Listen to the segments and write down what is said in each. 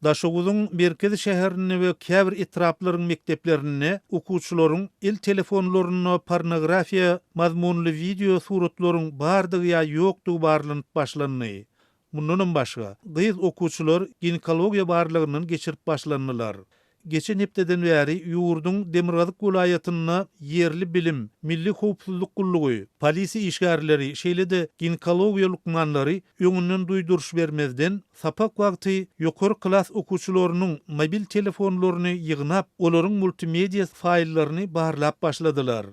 Daşoguzyň merkezi şäherinde we käbir etraplaryň mekdeplerinde okuwçylaryň el telefonlarynda pornografiýa mazmunly wideo suratlaryň bardygy ýa ýokdugy barlanyp başlandy. Mundanam başga, gyz okuwçylar ginekologiýa barlagyndan geçirip başlandylar. Geçen hepdeden bäri ýurduň demirgazyk welaýatynda ýerli bilim, milli howpsuzlyk gullugy, polisiýa işgärleri, şeýle-de ginekologiýa lukmanlary öňünden duýduryş bermezden, sapak wagty ýokary klas okuwçylarynyň mobil telefonlaryny ýygnap, olaryň multimediýa faýllaryny barlap başladylar.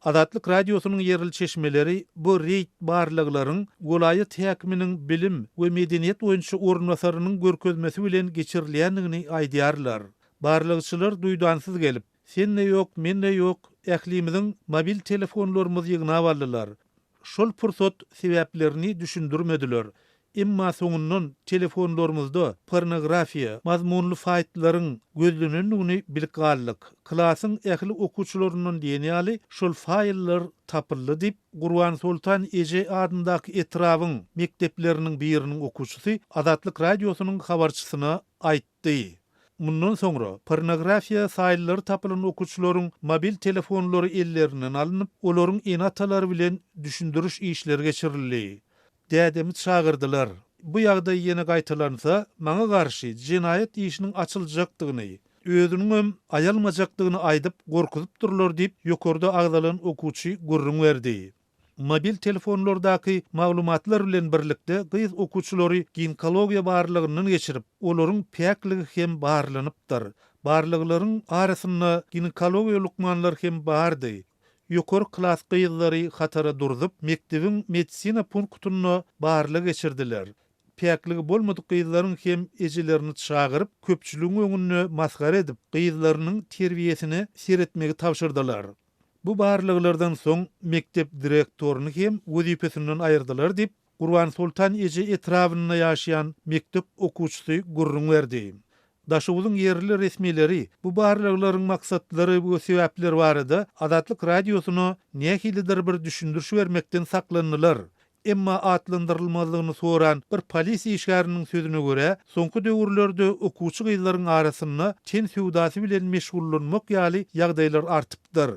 Azatlyk Radiosynyň ýerli çeşmeleri bu reýd barlaglaryň welaýat häkiminiň bilim we medeniýet boýunça orunbasarynyň görkezmesi bilen geçirilýändigini aýdýarlar. Barlagçylar duýdansyz gelip, sen-de ýok, men-de ýok, ählimiziň mobil telefonlarymyzy ýygnap aldylar. Şol pursat sebäplerini düşündirmediler. Emma soňundan telefonlarymyzda pornografiýa mazmunly faýtlaryň gözlenendigini bilip galdyk. Klasyň ähli okuwçylaryndan diýen ýaly şol faýllar tapyldy diýip, Gurbansoltan eje adyndaky etrabyň mekdepleriniň biriniň okuwçysy Azatlyk Radiosynyň habarçysyna aýtdy. Mundan soňra, pornografiýa faýllary tapylan okuwçylaryň mobil telefonlary ellerinden alnyp, olaryň ene-atalary bilen düşündiriş işleri geçirildi. Dädemi çagyrdylar. Bu ýagdaý ýene gaýtalansa, maňa garşy jenaýat işiniň açyljakdygyny, özüniňem aýalmajakdygyny aýdyp gorkuzypdyrlar diýip, ýokarda agzalan okuwçy gürrüň berdi. Mobil telefonlardaky maglumatlar bilen birlikde gyz okuwçylary ginekologiýa barlagyndan geçirip, olaryň päkligi hem barlanypdyr. Barlaglaryň arasynda ginekologiýa lukmanlary hem bardy. Ýokary klas gyzlary hatara durzup, mekdebiň medisina punktynda barlag geçirdiler. Päkligi bolmadyk gyzlaryň hem ejelerini çagyryp, köpçüligiň öňünde masgara edip, gyzlarynyň terbiýesine seretmegi tabşyrdylar. Bu barlaglardan soň mekdep direktoryny hem wezipesinden aýyrdylar diýip, Gurbansoltan eje etrabynda ýaşaýan mekdep okuwçysy gürrüň berdi. Daşoguzyň ýerli resmileri bu barlaglaryň maksatlary we sebäpleri barada Azatlyk Radiosyna nähilidir bir düşündiriş bermekden saklandylar. Emma atlandyrylmazlygyny soran bir polisiýa işgäriniň sözüne görä, soňky döwürlerde okuwçy gyzlaryň arasynda ten söwdasy bilen meşgullanmak ýaly ýagdaýlar artypdyr.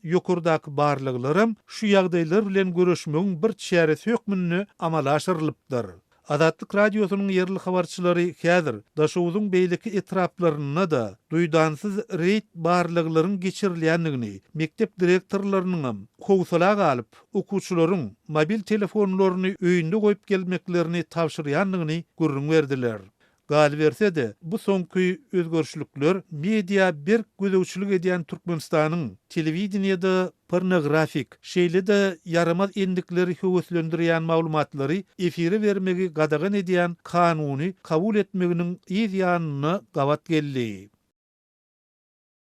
Ýokardaky barlaglaram şu ýagdaýlar bilen göreşmegiň bir çäresi hökmünde amala aşyrylypdyr. Azatlyk Radiosynyň ýerli habarçylary häzir Daşoguzyň beýleki etraplarynda-da duýdansyz reýd barlaglaryň geçirilýändigini, mekdep direktorlarynyňam howsala galyp, okuwçylaryň mobil telefonlaryny öýünde goýup gelmeklerini tabşyrýandygyny gürrüň berdiler. Galyberse-de, bu soňky özgerişlikler media berk gözegçilik edýän Türkmenistanyň telewideniýede pornografik, şeýle-de ýaramaz endikleri höweslendirýän maglumatlary efire bermegi gadagan edýän kanuny kabul etmeginiň yz ýanyna gabat geldi.